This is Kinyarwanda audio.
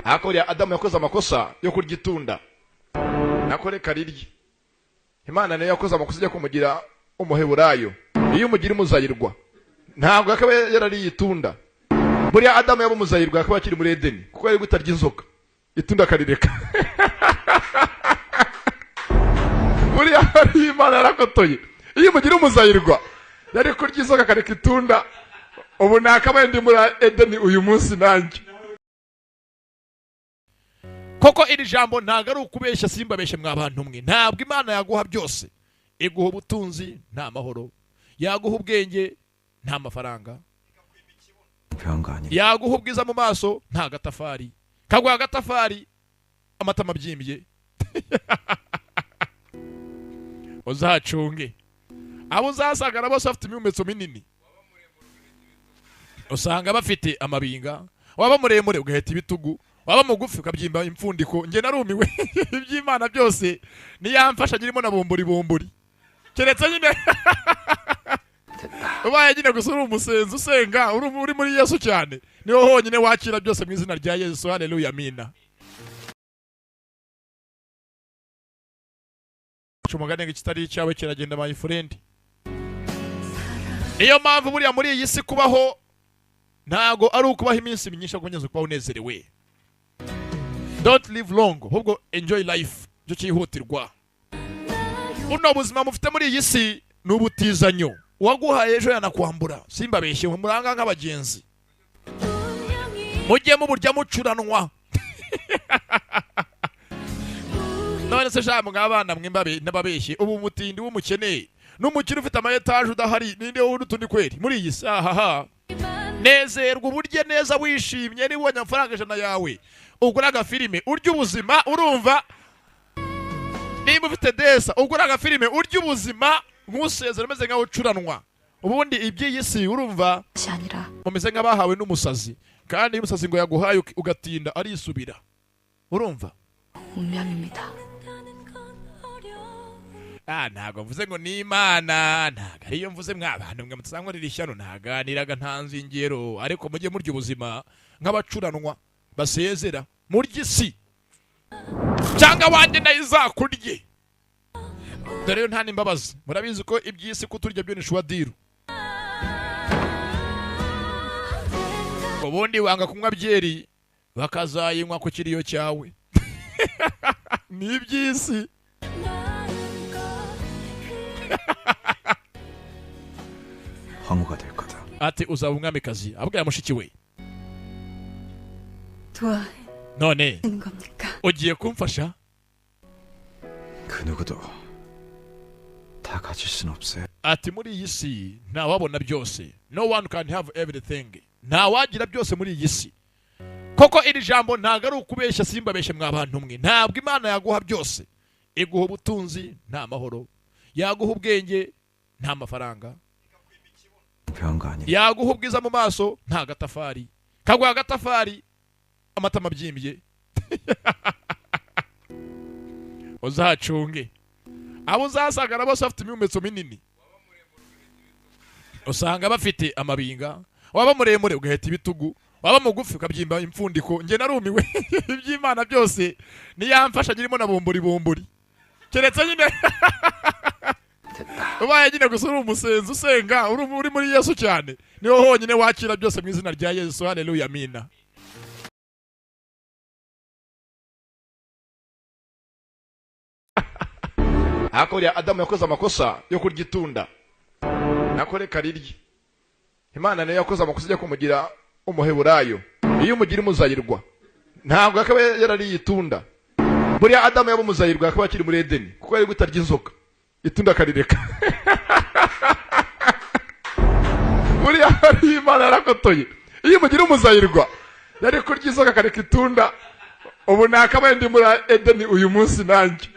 Hakurya Adamu yakoze amakosa yo kurya itunda, nako reka rirye. Imana nayo yakoze amakosa ijya kumugira umuheburayo. Iyo umugira umuzayirwa ntabwo akaba yarariye itunda. Buriya Adamu yaba umuzayirwa akaba akiri muri Edeni, kuko yari gutarya inzoka, itunda akarireka. Buriya Imana yarakotoye. Iyo umugira umuzayirwa yari kurya inzoka akareka itunda. Ubu nakabaye ndi muri Edeni uyu munsi nanjye. Koko iri jambo ntabwo ari ukubeshya, simbabeshye mwa bantu mwe. Ntabwo Imana yaguha byose. Iguha ubutunzi nta mahoro, yaguha ubwenge nta mafaranga, yaguha ubwiza mu maso nta gatafari, kaguha agatafari amatama abyimbye. Uzacunge abo uzasanga bose bafite imihumetso minini, usanga bafite amabinga. Waba muremure ugaheta ibitugu, waba mugufi ukabyimba impfundiko. Nge narumiwe. Iby'Imana byose niyamfasha nyirimo na bombori bombori, keretse nyine ubaye nyine gusa uri umusenzi usenga uri muri Yesu cyane, niho honyine wakira byose mu izina rya Yesu. Haleluya, amina. Umugani ngo ikitari icyawe kiragenda, my friend. Niyo mpamvu buriya muri iyi si kubaho ntago ari ukubaho iminsi myinshi, ahubwo nyine kubaho unezerewe. Don't live long, ahubwo enjoy life. Icyo cyihutirwa. Buno buzima mufite muri iyi si ni ubutizanyo. Uwaguhaye ejo yanakwambura. Simbabeshye, muranga nk'abagenzi. Mujye muburya mucuranwa. None se sha mwabana mwe n'ababeshye, ubu mutindi w'umukene n'umukire ufite ama etage udahari, ninde wowe utundi kweri muri iyi si? Ahaha. Nezerwa uburye neza wishimye, niba ubonye amafaranga 100 yawe ugura agafilime urya ubuzima. Urumva, niba ufite desa ugura agafilime urya ubuzima, nkusezera umeze nkaho ucuranwa. Ubundi iby'iyi si urumva mumeze nk'abahawe n'umusazi, kandi iyo umusazi ngo yaguhaye ugatinda arisubira. Urumva, ntabwo mvuze ngo ni Imana, ntabwo ariyo mvuze mwa bantu mwe mutazankorera ishyano. Ntaganiraga ntanze ingero, ariko mujye murya ubuzima nk'abacuranwa basezera. Murya isi cyangwa wanjye nayo izakurye. Dore nta n'imbabazi. Murabizi ko iby'isi kuturya byo ni shuwadiru. Ubundi wanga kunywa byeri bakazayinywa ku kiriyo cyawe. Ni iby'isi. Ati uzaba umwamikazi, abwira mushiki we. None ugiye kumfasha? Ati muri iyi si ntawabona byose. No one can have everything. Ntawagira byose muri iyi si. Koko iri jambo ntabwo ari ukubeshya, simbabeshye mwa bantu mwe. Ntabwo Imana yaguha byose. Iguha ubutunzi nta mahoro, yaguha ubwenge nta mafaranga, yaguha ubwiza mu maso nta gatafari, kaguha agatafari amatama abyimbye. Uzacunge abo uzasanga bose bafite imihumetso minini, usanga bafite amabinga. Waba muremure ugaheta ibitugu, waba mugufi ukabyimba impfundiko. Nge narumiwe. Iby'Imana byose niyamfasha nyirimo na bombori bombori, keretse nyine ubaye nyine gusa uri umusenzi usenga uri muri Yesu cyane, niho honyine wakira byose mu izina rya Yesu. Haleluya, amina. Hakurya Adamu yakoze amakosa yo kurya itunda, nako reka rirye. Imana nayo yakoze amakosa ijya kumugira umuheburayo. Iyo umugira umuzayirwa ntabwo akaba yarariye itunda. Buriya Adamu yaba umuzayirwa akaba akiri muri Edeni, kuko yari gutarya inzoka, itunda akarireka. Buriya Imana yarakotoye. Iyo umugira umuzayirwa yari kurya inzoka akareka itunda. Ubu nakabaye ndi muri Edeni uyu munsi nanjye.